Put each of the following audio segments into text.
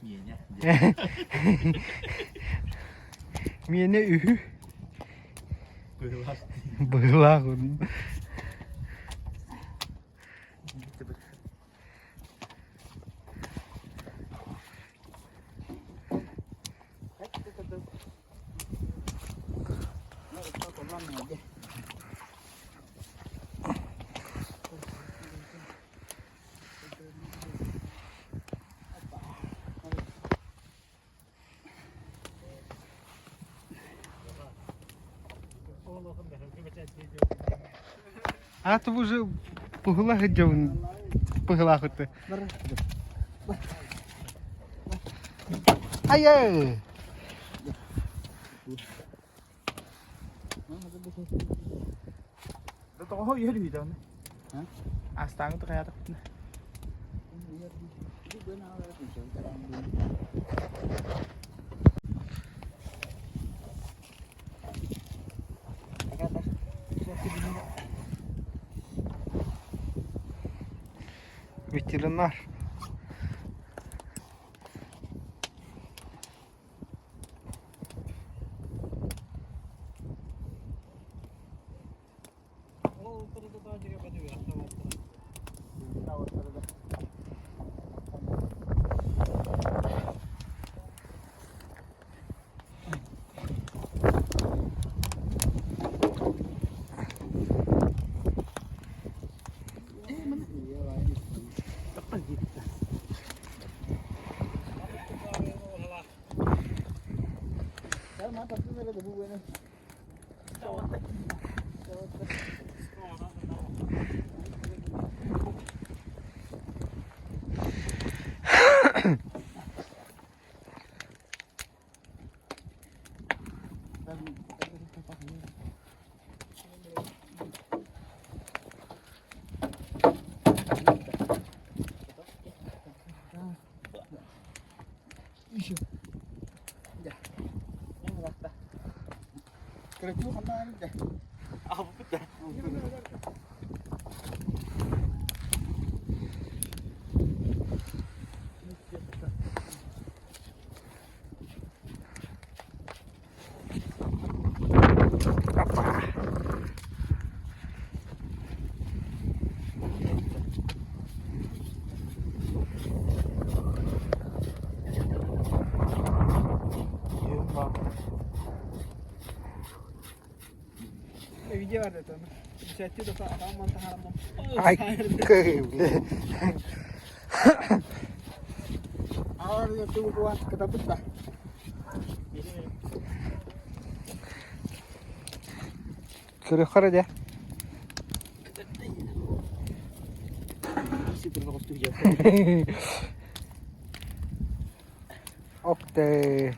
Миэнэ. Миэнэ үһү. Быһылаах. Быһылаах. А то уже пыһыла сылдьабын пыһылаахыты. Айа! Тоҕо үөр үһү Астааҥы тахаятахпытына. Ветеринар. Опа. Ай, бля. Көрүөххэ дьэ. Окте.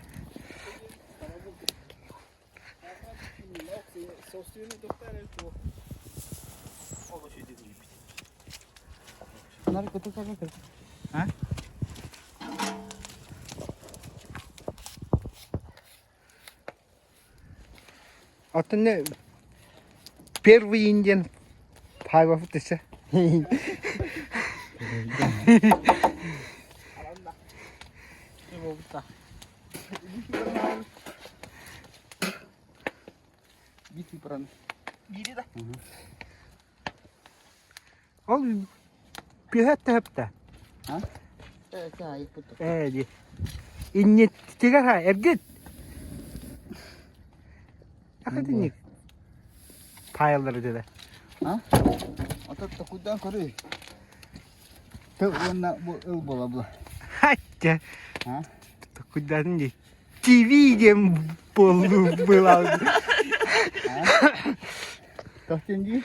Оттон первый индиан Павлов десе. Ол түһэт төһөптө. Ээ дии. Иннитигэр ха эргит. Ахытынник. Файллары деді. А? Ото токуйдаан көрүй. Тыл уонна бу ыл буола була. Хаття. А? Токуйдаан дии. ТВ диэн буоллу была. Тохтен дии?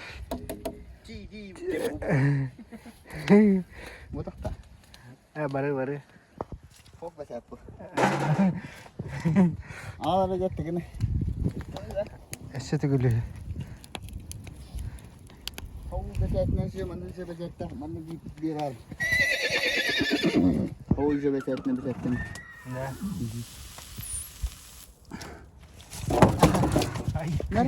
Бутахта. Э, бары бары. Хоп бачааппы. Аала дьэттигини. Өссө төгүлү. Ол бэчээтинэн сиэ манна сиэ бэчээттэх манна биэрээр. Ол же бэчээтинэн бэчээттэн. Да. Нар.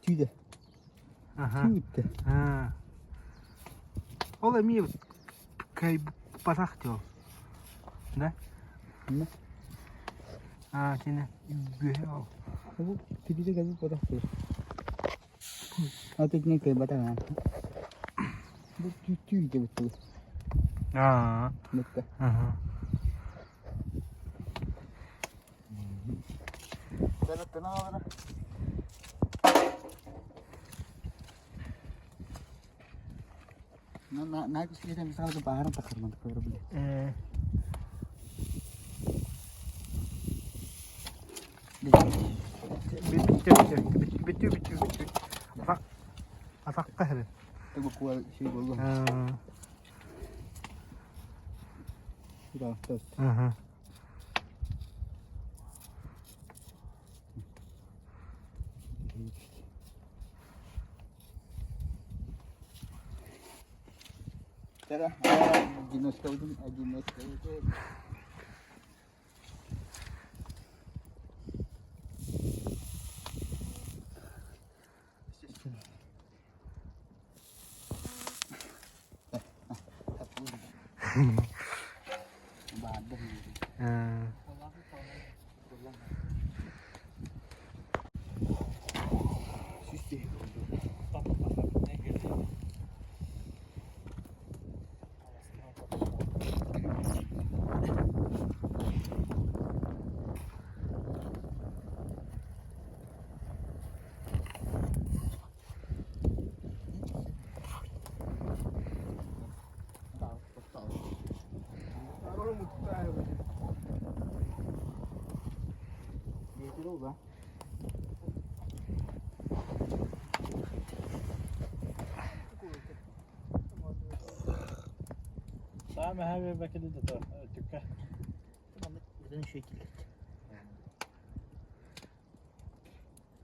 Түйді. Аха. Түйді. Аа. Ол эмиэ кыайбатах дии ол. Да? Ханна? Аа кини үөһэ ол. Бу тибиде кэлбит бодох буолар. Аты итинэн кыайбатах аа. Бу түү диэбит буолар. Аа. Мыкка. Аха. Ээ. Бүттэ бүттэ бүттү бүттү бүттү. Атах атахха иһэбин. Аа. Аха. Аа.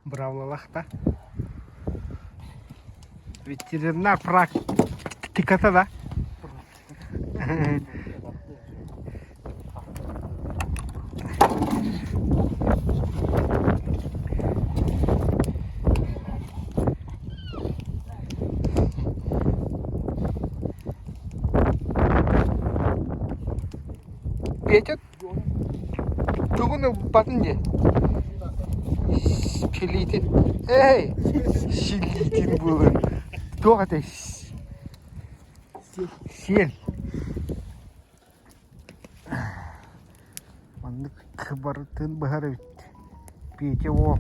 Бравлалах да. Ветеринар практиката да. Петя тугун ылбатын дии Силиитин эй силиитин буолан туох этэй сиэн маннык барытын быһар эбит Петя уол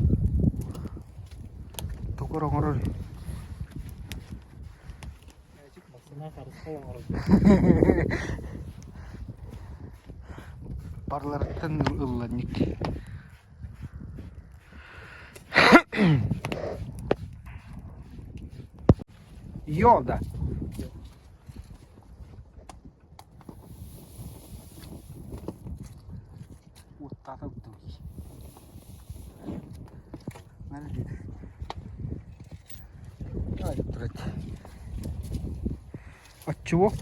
тугу эрэ оҥорор Барыларыттан ылланньык Йода. Уоттаата Отчего?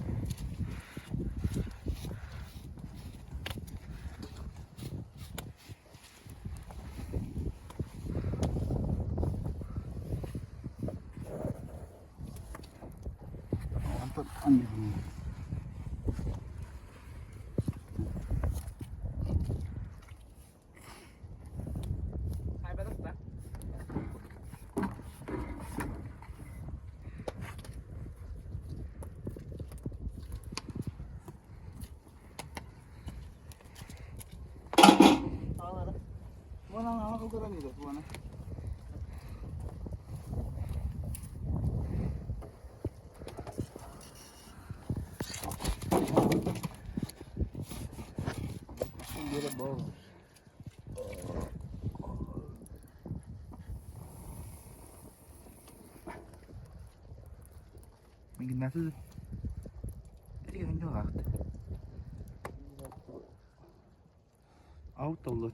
Autolot.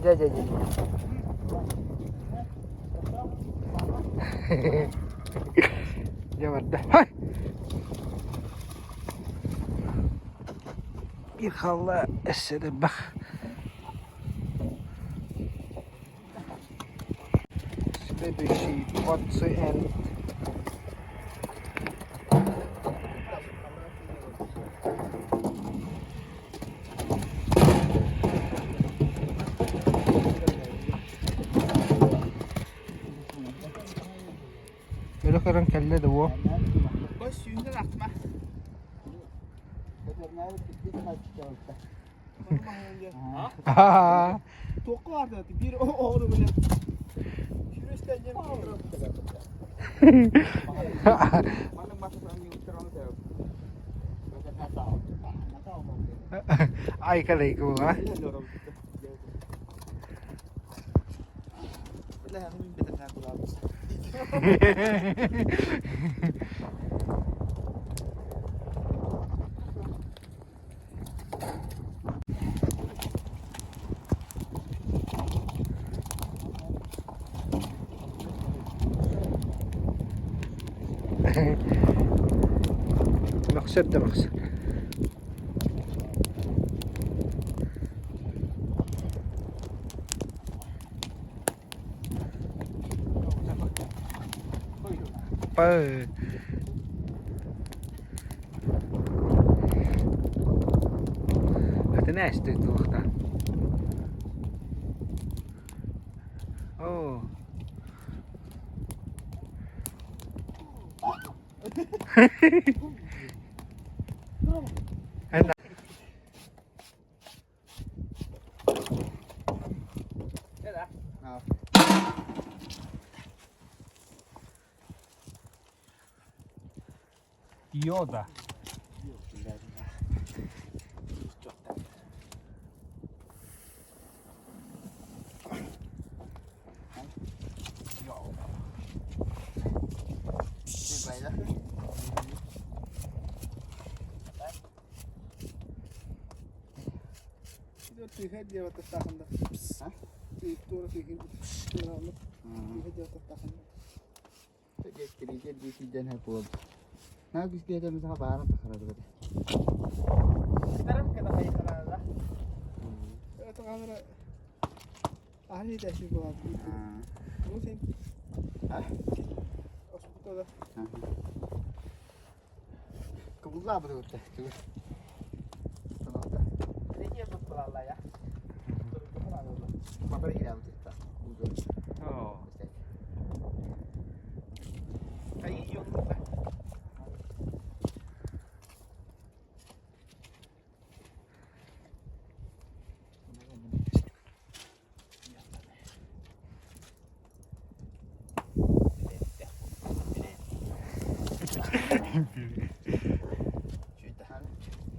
Дьэ дьэ дьэ. Дьэ барда. Биир хаалла өссө да элбэх. Следующий пациент. Өрө көрөн кэллэ да уо. Айка лейкуга. Мөхсөр да мөхсөр. Па. Атын ээсти туохтаан. Оо. Йода. Оо.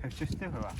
Өпсөстө ба?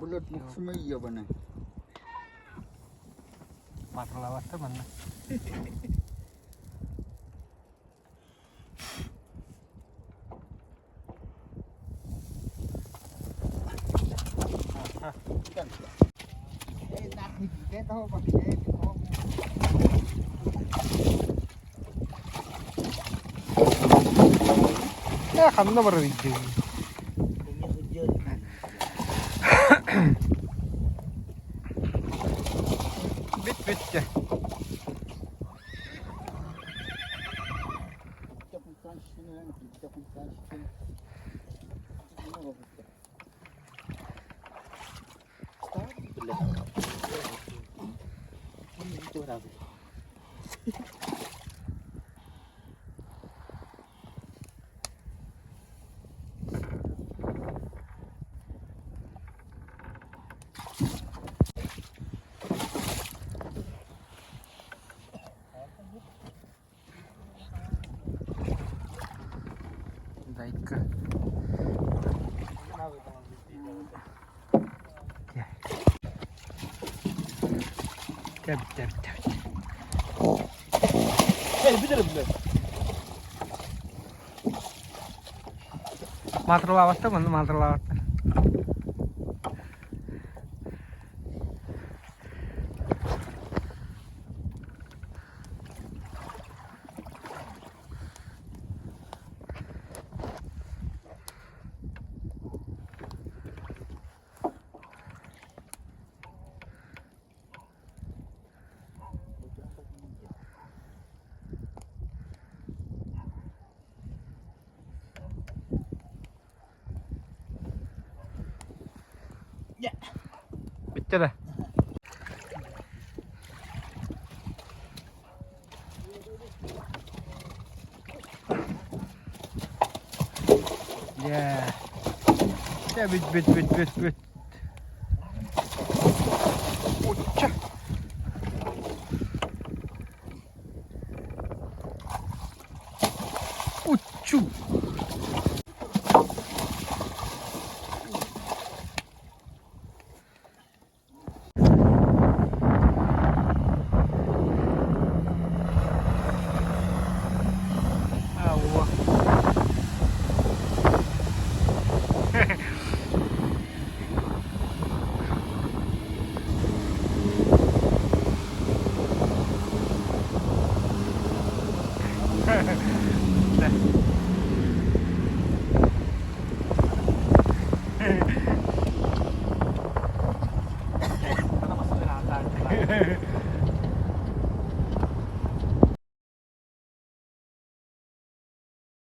Блядь, муксума ебаный. Матылабатта манна. Ээ, ханна барар илдьиҥ? Бүт бүттэ. Дайка. Бүттэ, бүттэ, бүттэ, бүттэ. Маатырылаабаттар манна маатырылаабаттар. Бүттэ да? Дьэ. Дьэ бүт бүт бүт бүт бүт. Учча. Уччу. А, о.